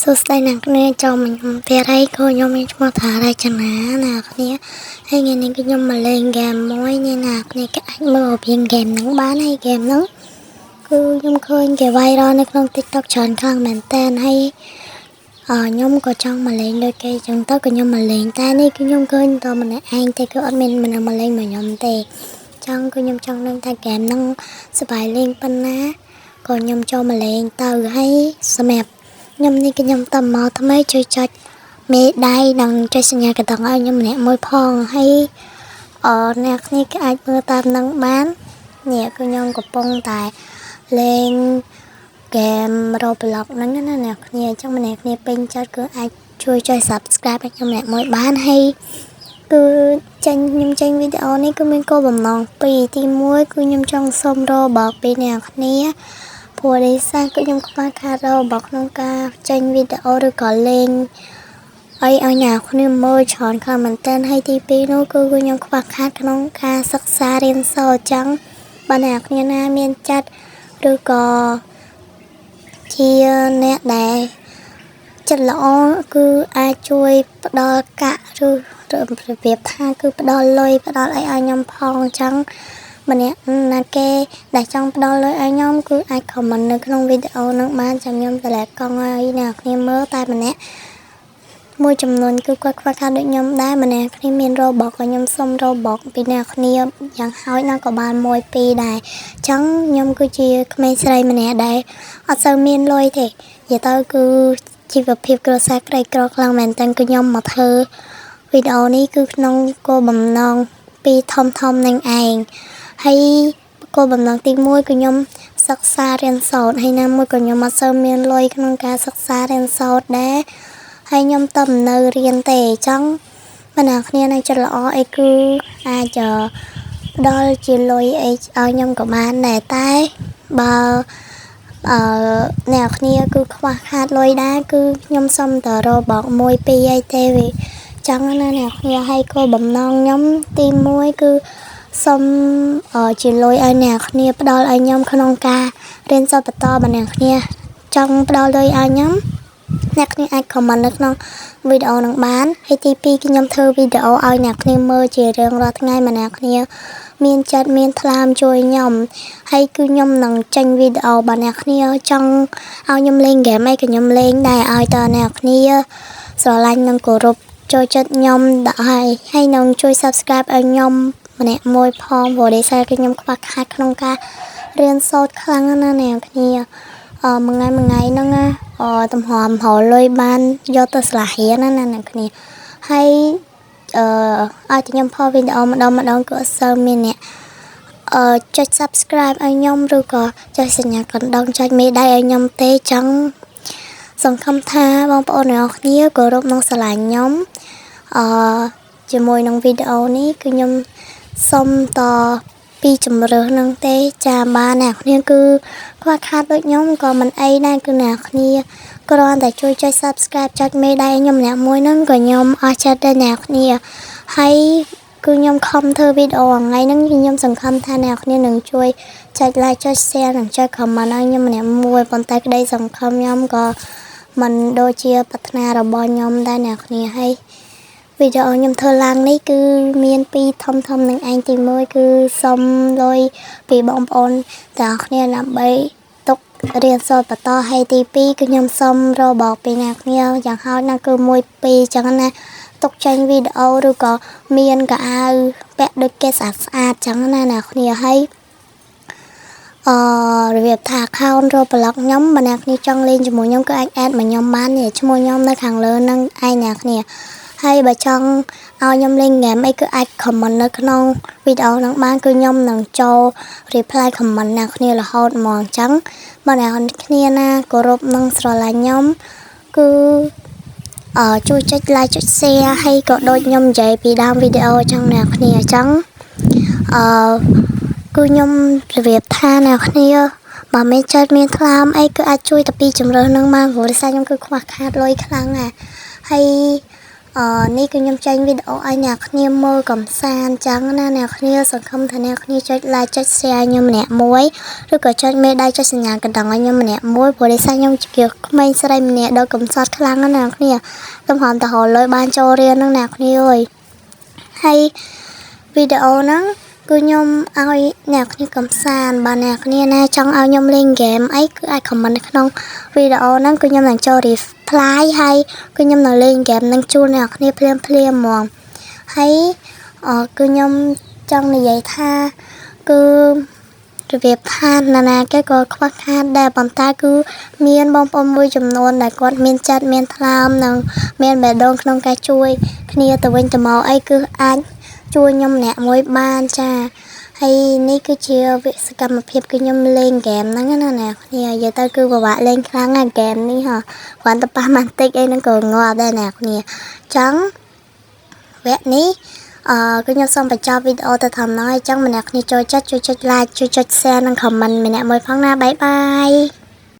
សួស្តីអ្នកគ្នាចូលមកខ្ញុំទៀតហើយគឺខ្ញុំមានឈ្មោះថារចនាអ្នកគ្នាហើយថ្ងៃនេះគឺខ្ញុំមកលេងហ្គេមមួយនេះអ្នកគ្នាក៏អាចមើលរបៀងហ្គេមហ្នឹងបានហើយហ្គេមហ្នឹងគឺខ្ញុំឃើញគេ viral នៅក្នុង TikTok ច្រើនខ្លាំងមែនតើហើយអឺខ្ញុំក៏ចង់មកលេងដូចគេចឹងទៅក៏ខ្ញុំមកលេងតែនេះគឺខ្ញុំឃើញតែម្នាក់ឯងទេគឺអត់មានមនុស្សមកលេងមកខ្ញុំទេចង់គឺខ្ញុំចង់ដឹងថាហ្គេមហ្នឹងសប្បាយលេងប៉ុណ្ណាក៏ខ្ញុំចូលមកលេងទៅហើយសម្រាប់ខ្ញុំនេះគឺខ្ញុំតំមកថ្មីជួយចុចមេដៃនិងចុចសញ្ញាកណ្ដឹងឲ្យខ្ញុំម្នាក់មួយផងហើយអឺអ្នកគ្នាក៏អាចមើលតាមនឹងបាននេះគឺខ្ញុំកំពុងតែលេងហ្គេម Roblox ហ្នឹងណាអ្នកគ្នាអញ្ចឹងម្នាក់គ្នាពេញចិត្តគឺអាចជួយចុច Subscribe ឲ្យខ្ញុំម្នាក់មួយបានហើយគឺចេញខ្ញុំចេញវីដេអូនេះគឺមានគោលបំណងពីរទី1គឺខ្ញុំចង់សុំ Robux ពីអ្នកគ្នាព្រោះដោយសារគឺខ្ញុំខ្វះខាត Robux ក្នុងការចេញវីដេអូឬក៏លេងអីឲ្យអ្នកគ្នាមើលច្រើនខ្លាំងមែនតើហើយទី2នោះគឺខ្ញុំខ្វះខាតក្នុងការសិក្សារៀនសូត្រអញ្ចឹងបើអ្នកគ្នាណាមានចិត្តឬក៏ជាអ្នកដែលចិត្តល្អគឺអាចជួយផ្ដល់កាក់ឬរបៀបថាគឺផ្ដល់លុយផ្ដល់អីឲ្យខ្ញុំផងអញ្ចឹងម្នាក់ណាគេដែលចង់ផ្ដល់លុយឲ្យខ្ញុំគឺអាច comment នៅក្នុងវីដេអូនឹងបានចាំខ្ញុំតម្លែកកង់ឲ្យអ្នកគ្នាមើលតែម្នាក់មួយចំនួនគឺគាត់ខ្វះខាតដូចខ្ញុំដែរម្នាក់គ្នាមាន Robux ក៏ខ្ញុំសុំ Robux ពីអ្នកគ្នាយ៉ាងហោចណាស់ក៏បានមួយពីរដែរអញ្ចឹងខ្ញុំគឺជាក្មេងស្រីម្នាក់ដែលអត់សូវមានលុយទេនិយាយទៅគឺជីវភាពគ្រួសារក្រីក្រខ្លាំងមែនតើគឺខ្ញុំមកធ្វើវីដេអូនេះគឺក្នុងគោលបំណងពីរធំធំនឹងឯងហើយគោលបំណងទី1គឺខ្ញុំសិក្សារៀនសូត្រហើយណាមួយក៏ខ្ញុំអត់សូវមានលុយក្នុងការសិក្សារៀនសូត្រដែរហើយខ្ញុំតមិននៅរៀនទេអញ្ចឹងបើអ្នកគ្នានៅចិត្តល្អអីគឺអាចផ្ដល់ជាលុយអីឲ្យខ្ញុំក៏បានដែរតែបើអឺអ្នកគ្នាគឺខ្វះខាតលុយដែរគឺខ្ញុំសុំតែ Robux មួយពីរអីទេវាចឹងណាអ្នកគ្នាហើយគោលបំណងខ្ញុំទី1គឺសុំជាលុយឲ្យអ្នកគ្នាផ្ដល់ឲ្យខ្ញុំក្នុងការរៀនសូត្របន្តបើអ្នកគ្នាចង់ផ្ដល់លុយឲ្យខ្ញុំអ្នកគ្នាអាច comment នៅក្នុងវីដេអូនឹងបានហើយទី2គឺខ្ញុំធ្វើវីដេអូឲ្យអ្នកគ្នាមើលជារៀងរាល់ថ្ងៃមកអ្នកគ្នាមានចិត្តមានថ្លើមជួយខ្ញុំហើយគឺខ្ញុំនឹងចេញវីដេអូបើអ្នកគ្នាចង់ឲ្យខ្ញុំលេងហ្គេមអីក៏ខ្ញុំលេងដែរឲ្យតអ្នកគ្នាស្រឡាញ់និងគោរពចូលចិត្តខ្ញុំដល់ហើយហើយនឹងជួយ Subscribe ឲ្យខ្ញុំម្នាក់មួយផងព្រោះដោយសារគឺខ្ញុំខ្វះខាតក្នុងការរៀនសូត្រខ្លាំងណាស់អ្នកគ្នាអឺមួយថ្ងៃមួយថ្ងៃហ្នឹងណាអឺទំហំរកលុយបានយកទៅស្លារៀនណាណាអ្នកគ្នាហើយអឺឲ្យតែខ្ញុំផុសវីដេអូម្ដងម្ដងគឺអត់សូវមានអ្នកអឺចុច Subscribe ឲ្យខ្ញុំឬក៏ចុចសញ្ញាកណ្ដឹងចុចមេដៃឲ្យខ្ញុំទេចឹងសង្ឃឹមថាបងប្អូនទាំងអស់គ្នាគោរពនិងស្រឡាញ់ខ្ញុំអឺជាមួយនឹងវីដេអូនេះគឺខ្ញុំសុំតពីជំរើសនឹងទេចាបានអ្នកគ្នាគឺខ្វះខាតដូចខ្ញុំក៏មិនអីដែរគឺអ្នកគ្នាគ្រាន់តែជួយចុច Subscribe ចុចមេដៃខ្ញុំម្នាក់មួយហ្នឹងក៏ខ្ញុំអស់ចិត្តដែរអ្នកគ្នាហើយគឺខ្ញុំខំធ្វើវីដេអូថ្ងៃហ្នឹងខ្ញុំសង្ឃឹមថាអ្នកគ្នានឹងជួយចុច like ចុច share និងចុច comment ឲ្យខ្ញុំម្នាក់មួយប៉ុន្តែក្តីសង្ឃឹមខ្ញុំក៏មិនដូចជាប្រាថ្នារបស់ខ្ញុំដែរអ្នកគ្នាហើយវីដេអូខ្ញុំធ្វើឡើងនេះគឺមានពីរធំធំនឹងឯងទី1គឺសុំលុយពីបងប្អូនទាំងអស់គ្នាដើម្បីទុករៀនសូត្របន្តហើយទី2គឺខ្ញុំសុំ Robux ពីអ្នកគ្នាយ៉ាងហោចណាស់គឺ1 2ចឹងណាទុកចេញវីដេអូឬក៏មានកៅអៅពាក់ដូចគេស្អាតស្អាតចឹងណាអ្នកគ្នាហើយអឺរបៀបថា account Roblox ខ្ញុំបើអ្នកគ្នាចង់លេងជាមួយខ្ញុំគឺអាច add មកខ្ញុំបាននេះឈ្មោះខ្ញុំនៅខាងលើនឹងឯងអ្នកគ្នាហើយបើចង់ឲ្យខ្ញុំលេងហ្គេមអីគឺអាច comment នៅក្នុងវីដេអូហ្នឹងបានគឺខ្ញុំនឹងចូល reply comment អ្នកគ្នារហូតហ្មងអញ្ចឹងបើអ្នកគ្នាណាគោរពនិងស្រឡាញ់ខ្ញុំគឺអឺជួយចុច like ចុច share ហើយក៏ដូចខ្ញុំនិយាយពីដើមវីដេអូអញ្ចឹងអ្នកគ្នាអញ្ចឹងអឺគឺខ្ញុំរបៀបថាអ្នកគ្នាបើមានចិត្តមានថ្លើមអីគឺអាចជួយតែពីជំរើសនឹងបានព្រោះដោយសារខ្ញុំគឺខ្វះខាតលុយខ្លាំងណាស់ហើយ អឺនេះគឺខ្ញុំចេញវីដេអូឲ្យអ្នកគ្នាមើលកំសាន្តចឹងណាអ្នកគ្នាសង្ឃឹមថាអ្នកគ្នាចុច like ចុច share ខ្ញុំម្នាក់មួយឬក៏ចុចមេដៃចុចសញ្ញាកណ្ដឹងឲ្យខ្ញុំម្នាក់មួយព្រោះដោយសារខ្ញុំជាក្មេងស្រីម្នាក់ដ៏កំសត់ខ្លាំងណាស់អ្នកគ្នាខ្ញុំហមទៅរកលុយបានចូលរៀនហ្នឹងអ្នកគ្នាអើយហើយវីដេអូហ្នឹងគឺខ្ញុំឲ្យអ្នកគ្នាកំសាន្តបើអ្នកគ្នាណាចង់ឲ្យខ្ញុំលេងហ្គេមអីគឺអាច comment នៅក្នុងវីដេអូហ្នឹងគឺខ្ញុំនឹងចូល reply ហើយគឺខ្ញុំនឹងលេងហ្គេមហ្នឹងជូនអ្នកគ្នាភ្លាមភ្លាមហ្មងហើយអគឺខ្ញុំចង់និយាយថាគឺរបៀបថាណានាគេក៏ខ្វះខាតដែរប៉ុន្តែគឺមានបងប្អូនមួយចំនួនដែលគាត់មានចិត្តមានថ្លើមនិងមានបេះដូងក្នុងការជួយគ្នាទៅវិញទៅមកអីគឺអាចជួយខ្ញុំម្នាក់មួយបានចាហើយនេះគឺជាវិសកម្មភាពគឺខ្ញុំលេងហ្គេមហ្នឹងណាអ្នកគ្នានិយាយទៅគឺពិបាកលេងខ្លាំងណាស់ហ្គេមនេះហ៎គ្រាន់តែប៉ះបន្តិចអីហ្នឹងក៏ងាប់ដែរអ្នកគ្នាចឹងវគ្គនេះអឺគឺខ្ញុំសូមបញ្ចប់វីដេអូទៅត្រឹមហ្នឹងហើយចឹងម្នាក់គ្នាចូលចិត្តជួយចុច like ជួយចុច share និង comment ម្នាក់មួយផងណាbye bye.